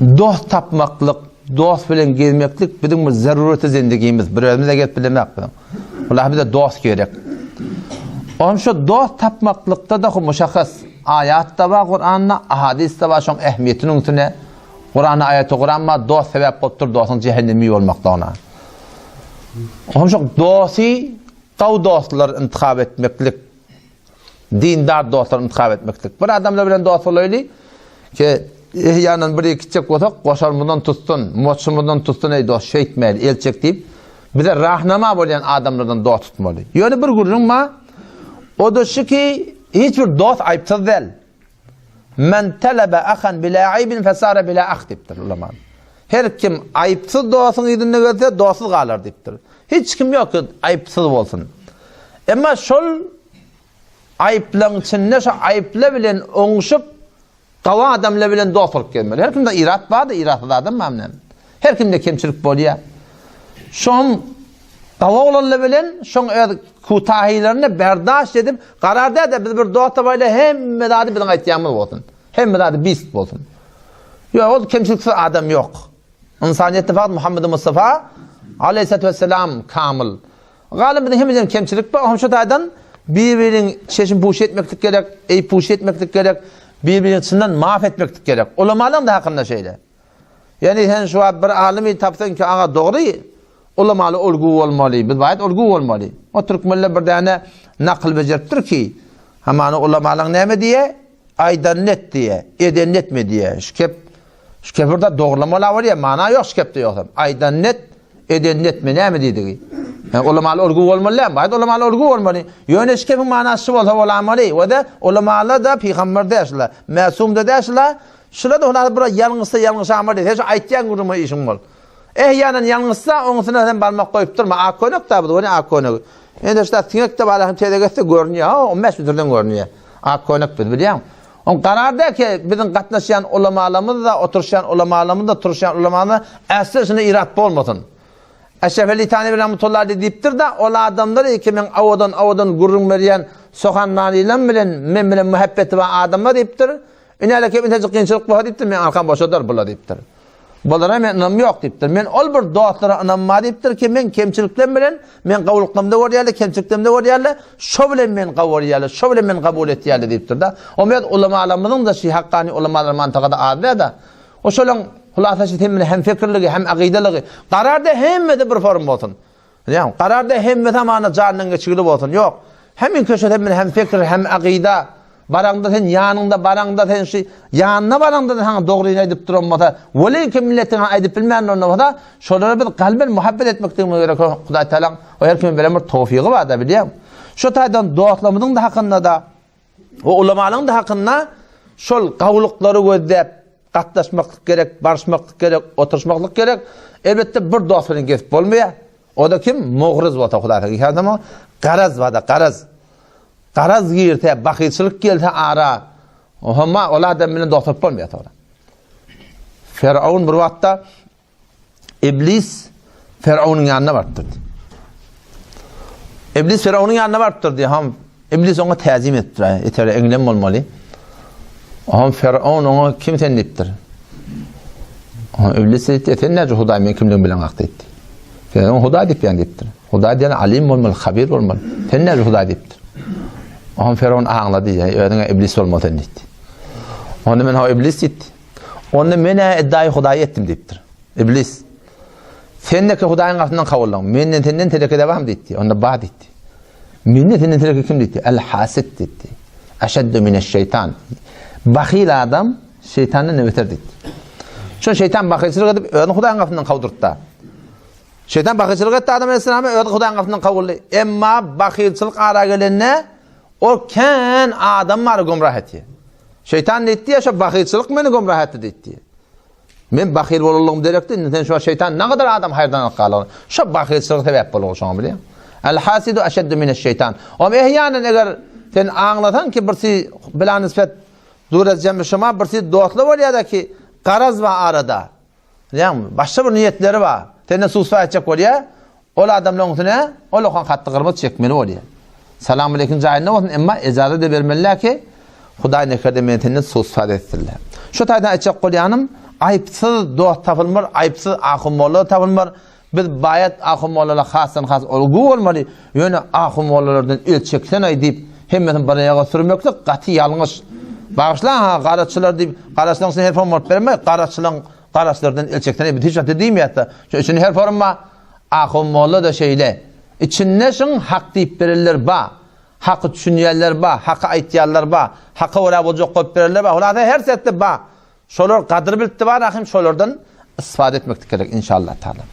Dost tapmaklyk, dost bilen gezmeklik biziň bir zerureti zendigimiz. Bir özümize gelip bilemek biziň. Wallahi bize dost gerek. Onuň şu dost tapmaklykda da muşahhas aýat da bar Kuranda, ahadis da bar şoň ähmiýetiniň üstüne. Kuranda aýaty Kuran bar, dost sebäp bolupdyr dostuň cehennemi bolmaklygyna. Onuň şu dosty gaw dostlar intihap etmeklik Dindar dostlary intihap etmeklik. Bir adamlar bilen dost bolaýly ki, ýandan bir gitjek bolsak, goşarymyzdan tutsun, moçumyzdan tutsun, eý dost, şeýtmäli, el çek diýip, bize rahnama bolýan adamlardan dost tutmaly. Ýöne bir gürrüň bar, o-da şu ki, hiç bir dost aýypsyz däl. Men talaba ahan bila aýbin fesara bila ah diýipdir ulama. Her kim aýypsyz dostuň yzynda gezse, dostsuz galar diýipdir. Hiç kim ýok ki aýypsyz bolsun. Emma şol aýyplaryň içinde şo aýyplar bilen oňşup, gawy adamlar bilen dost bolup gezmeli. Her kimde yrat bardyr, yratsyz adam barmy näme? Her kimde kemçilik bolýar. Şoň gawy oglanlar bilen şoň öz kutahylaryny berdaş edip, garar däl-de biz bir dost tapaýly, hemme zady biziň aýtýanymyz bolsun. Hemme zady bist bolsun. Ýok, ol kemçiliksiz adam ýok. Ynsanyýetde fakat Muhammedi Mustafa aleyhissalatu vesselam kamyl. Galan biziň hemmemizde kemçilik bar. Oňa şu taýdan bir-biriň çeşim puş etmeklik gerek, eý puş etmeklik gerek, bir-biriň çyndan maaf etmeklik gerek. Ulamalaryň da hakynda şeýle. Ýani sen şu wagt bir alymy tapsaň ki, aga dogry, ulamaly olgu bolmaly, biz baýat olgu bolmaly. O türkmenler bir däne nakyl bejeripdir ki, hamana ulamalaň näme diýe? Aýdanyny et diýe, edenini etme diýe. Şu kep şu kepirde dogrulamaly bolýar, mana ýok şu kepde ýogsam. Aýdanyny et, edenini etme näme diýdigi? Yani ulamaly olgu bolmaly däl, baýat ulamaly olgu bolmaly. Ýöne şu kepiň manasy şu bolsa bolamaly. We-de ulamalar da pygamber däl şular, mäsum da däl şular. Şular-da olar bir ýalňyşsa ýalňyşamaly. Sen şu aýtýan gürrüňe işiň bol. Eh ýanan ýalňyşsa oňusyna sen barmak goýup durma. Ak köýnek da bu, ony ak köýnegi. Indi şular siňek de bar, hem tezek etse görünýär. Ha, 15 metrden görünýär. Ak köýnek biz bilýäň. On karar da ki biziň gatnaşýan ulamalarymyz da, oturyşýan ulamalarymyz da, turuşýan ulamalarymyz da äsli şunda irat bolmasyn. Eşref Eli Tanewi rahmetullahi aleyh diýipdir da, ol adamlar ki men awadan awadan gürrüň berýän sohanmanylam bilen men bilen muhabbeti bar adamlar diýipdir. Ine kim intejik kynçylyk bolsa diýipdir, men arkam boşadar bular diýipdir. Bulara men ynamym ýok diýipdir. Men ol bir dostlara ynamym bar diýipdir ki, men kemçiliklerim bilen men gowulyklarymda görýärler, kemçiliklerimde görýärler, şo bilen men gawy görýärler, şo bilen men kabul etýärler diýipdir-de. O men ulamalarymyzyň da şi hakkani ulamalar mantagada az däl-de. O şolaň hulasasy sen bilen hem fikirligi, hem akydalygy. Garar-da hemmede bir form bolsun. Ýa, garar-da hemme zamana jandan geçigli bolsun. Ýok. Hemin köşe sen bilen hem fikir, hem akyda. Baraňda sen ýanyňda baraňda sen şu ýanyna baraňda da saňa dogryny aýdyp duran bolsa, welin ki milletiňe aýdyp bilmän duran bolsa, şolara biz kalben muhabbet etmekdigimiz gerek. Hudaý Tagalaň o her kime beren bir towfygy bar-da bilýäň. Şu taýdan dostlarymyzyň da hakynda da we ulamalaryň da hakynda şol gawulyklary gözläp gatnaşmaklyk gerek, barşmaklyk gerek, oturyşmaklyk gerek. Elbetde bir dost bilen gezip bolmaýar. O da kim? Mugruz bolsa Hudaý Tagala. Garaz bar-da, garaz. Garaz girse, bahylçylyk gelse ara, homa ol adam bilen dost bolup bolmaýar soňra. Firaun bir wagtda Iblis Firaunyň ýanyna barypdyr. Iblis Firaunyň ýanyna barypdyr diýip, ham Iblis oňa täzim etipdir. Etere eňlen bolmaly. Ham Firaun oňa kim sen diýipdir. Iblis diýipdir, sen näce Hudaý men kimligimi bileňok diýipdir. Sen oňa Hudaý diýipýäň diýipdir. Hudaý diýen alim bolmaly, habir bolmaly. Sen näce Hudaý diýipdir. Oňa Firaun aňlady, özüňe iblis bolma sen diýdi. Onda men ha iblis diýdi. Onda men-ä eddaýy Hudaý etdim diýipdir. Iblis. Sen-de ki Hudaýyň gapysyndan kawuldyň. Menden senden teleke de barmy diýdi. Onda bar diýdi. Menden senden teleke kim diýdi? El hasid diýdi. Eşeddu mineş-şeýtan. Bahyl adam şeýtandan ne beter diýdi. Şo şeýtan bahylçylyk edip özüni Hudaýyň gapysyndan kawdurtdy. Şeýtan bahylçylyk etdi Adam aleyhissalama özi Hudaýyň gapysyndan kowuldy. Emma bahylçylyk ara gelende ol kän adam bar gümrah etdi. Şeýtan diýdi ya şo bahylçylyk meni gümrah etdi diýdi. Men bahyl bolanlygym derekdi, indi sen şo şeýtan ne kadar adam haýyrdan alyp galar. Şo bahylçylyk sebäp boldy şoňa bilýän. El hasidu eşeddu mineş-şeýtan. Om ehýanen eger sen aňlasaň ki birsi bilan nisbet Duraz jemi şuma birsi dostly bolýar ki garaz bar arada. Bilýäňmi? Başga bir niýetleri bar. Senden suspa etjek bolýar. Ol adamlaryň üstüne ol okan hatty gyrmyz çekmeli bolýar. Salam aleýkum jaýynda bolsun, emma ejaza-da bermeliler ki, Hudaý nekerde men senden suspa etsinler. Şu taýdan aýtjak bolýanym, Aýypsyz dost tapylmar, aýypsyz ahun-molla tapylmar. Biz baýat ahun-mollalara hasdan-has olgu bolmaly, ýöne ahun-mollalardan el çeksen-aý diýip, hemmesini bir aýaga sürmeklik gaty ýalňyş. Bagyşlaň-ha, garaçylar diýip, garaçylaryň içinde her form bolup berme, garaçylaryň garaçylardan el çeksen-aý biz hiç wagtda diýmeýäs-de. Şonuň üçin her form bar. Ahun-molla-da şeýle. Içinde şuň hak diýip berenler bar. Haky düşünýänler bar, haky aýtýanlar bar, haka görä boljak bolup berenler bar. Hulasa her setde bar. Şolar gadyr bilipdi bar ahim şolardan istifade etmeklik gerek inşallah taala.